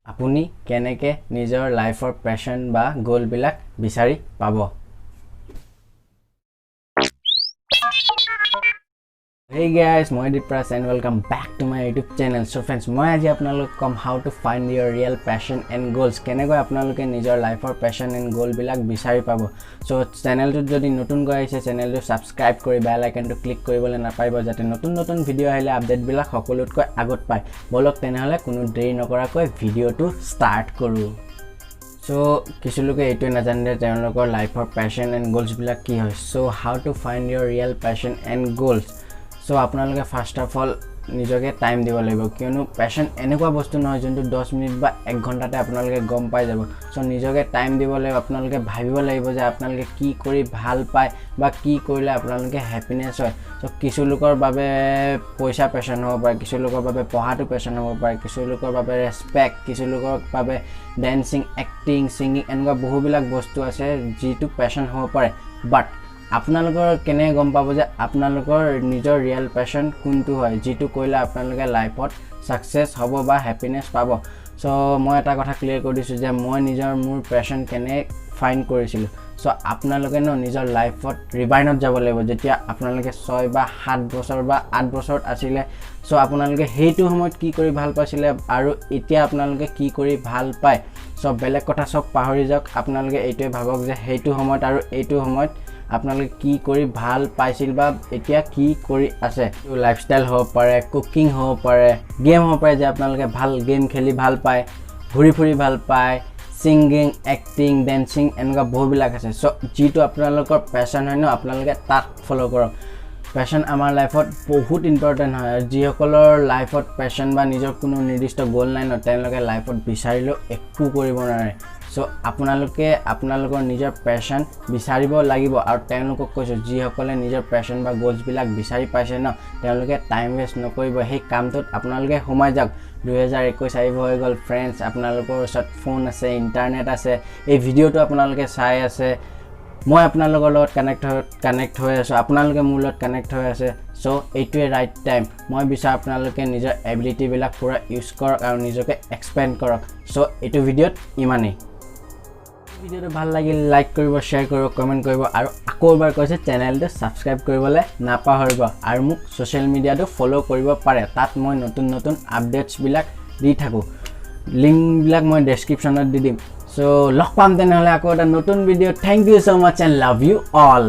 আপুনি কেনেকৈ নিজৰ লাইফৰ পেশ্যন বা গ'লবিলাক বিচাৰি পাব? Hey guys, মই Dipraj and welcome back to my YouTube channel. So friends, মই আজি আপোনালোকক ক'ম how to find your real passion and goals. কেনেকৈ আপোনালোকে নিজৰ লাইফৰ পেশ্যন এণ্ড গ'লবিলাক বিচাৰি পাব। চ' চেনেলটোত যদি নতুনকৈ আহিছে, চেনেলটো ছাবস্ক্ৰাইব কৰি বেল আইকনটো ক্লিক কৰিবলৈ নাপাহৰিব, যাতে নতুন নতুন ভিডিঅ' আহিলে আপডেটবিলাক সকলোতকৈ আগত পায়। ব'লক তেনেহ'লে কোনো দেৰি নকৰাকৈ ভিডিঅ'টো ষ্টাৰ্ট কৰোঁ। চ' কিছু লোকে এইটোৱে নাজানে যে তেওঁলোকৰ লাইফৰ পেশ্যন এণ্ড গ'লছবিলাক কি হয়। So how to find your real passion and goals? So আপোনালোকে ফাৰ্ষ্ট অফ অল নিজকে টাইম দিব লাগিব, কিয়নো পেশ্যন এনেকুৱা বস্তু নহয় যোনটো 10 মিনিট বা এক ঘণ্টাতে আপোনালোকে গম পাই যাব। চ' নিজকে টাইম দিব লাগিব। আপোনালোকে ভাবিব লাগিব যে আপোনালোকে কি কৰি ভাল পায় বা কি কৰিলে আপোনালোকে হেপিনেছ হয়। চ' কিছু লোকৰ বাবে পইচা পেশ্যন হ'ব পাৰে, কিছু লোকৰ বাবে পঢ়াটো পেশ্যন হ'ব পাৰে, কিছু লোকৰ বাবে ৰেচপেক্ট, কিছু লোকৰ বাবে ডেন্সিং, এক্টিং, ছিংগিং, এনেকুৱা বহুবিলাক বস্তু আছে যিটো পেশ্যন হ'ব পাৰে। বাট আপোনালোকৰ কেনেকৈ গম পাব যে আপোনালোকৰ নিজৰ ৰিয়েল পেশ্যন কোনটো হয়, যিটো কৰিলে আপোনালোকে লাইফত ছাকচেছ হ'ব বা হেপিনেছ পাব? চ' মই এটা কথা ক্লিয়াৰ কৰি দিছোঁ যে মই নিজৰ মোৰ পেশ্যন কেনে ফাইণ্ড কৰিছিলোঁ। চ' আপোনালোকে ন নিজৰ লাইফত ৰিৱাইণ্ডত যাব লাগিব, যেতিয়া আপোনালোকে 6 বা 7 বছৰ বা 8 বছৰত আছিলে। চ' আপোনালোকে সেইটো সময়ত কি কৰি ভাল পাইছিলে আৰু এতিয়া আপোনালোকে কি কৰি ভাল পায়। চ' বেলেগ কথা চব পাহৰি যাওক। আপোনালোকে এইটোৱে ভাবক যে সেইটো সময়ত আৰু এইটো সময়ত আপোনালোকে কি কৰি ভাল পাইছিল বা এতিয়া কি কৰি আছে। লাইফষ্টাইল হ'ব পাৰে, কুকিং হ'ব পাৰে, গেম হ'ব পাৰে যে আপোনালোকে ভাল গেম খেলি ভাল পায়, ঘূৰি ফুৰি ভাল পায়, ছিংগিং, এক্টিং, ডেন্সিং, এনেকুৱা বহুবিলাক আছে। চ' যিটো আপোনালোকৰ পেশ্যন হয় ন, আপোনালোকে তাক ফ'ল' কৰক। পেশ্যন আমাৰ লাইফত বহুত ইম্পৰ্টেণ্ট হয় আৰু যিসকলৰ লাইফত পেশ্যন বা নিজৰ কোনো নিৰ্দিষ্ট গ'ল নাই ন, তেওঁলোকে লাইফত বিচাৰিলেও একো কৰিব নোৱাৰে। চ' আপোনালোকে আপোনালোকৰ নিজৰ পেশ্যন বিচাৰিব লাগিব। আৰু তেওঁলোকক কৈছোঁ, যিসকলে নিজৰ পেশ্যন বা গ'লছবিলাক বিচাৰি পাইছে ন, তেওঁলোকে টাইম ৱেষ্ট নকৰিব, সেই কামটোত আপোনালোকে সোমাই যাওক। 2021 আহিব হৈ গ'ল ফ্ৰেণ্ডছ। আপোনালোকৰ ওচৰত ফোন আছে, ইণ্টাৰনেট আছে, এই ভিডিঅ'টো আপোনালোকে চাই আছে, মই আপোনালোকৰ লগত কানেক্ট হৈ আছোঁ, আপোনালোকে মোৰ লগত কানেক্ট হৈ আছে। চ' এইটোৱে ৰাইট টাইম। মই বিচাৰোঁ আপোনালোকে নিজৰ এবিলিটিবিলাক পূৰা ইউজ কৰক আৰু নিজকে এক্সপেণ্ড কৰক। চ' এইটো ভিডিঅ'ত ইমানেই। ভিডিঅ'টো ভাল লাগিল লাইক কৰিব, শ্বেয়াৰ কৰিব, কমেণ্ট কৰিব আৰু আকৌ এবাৰ কৈছে, চেনেলটো ছাবস্ক্ৰাইব কৰিবলৈ নাপাহৰিব। আৰু মোক ছ'চিয়েল মিডিয়াটো ফ'ল' কৰিব পাৰে, তাত মই নতুন নতুন আপডেটছবিলাক দি থাকোঁ। লিংকবিলাক মই ডেছক্ৰিপশ্যনত দি দিম। চ' লগ পাম তেনেহ'লে আকৌ এটা নতুন video. Thank you so much and love you all.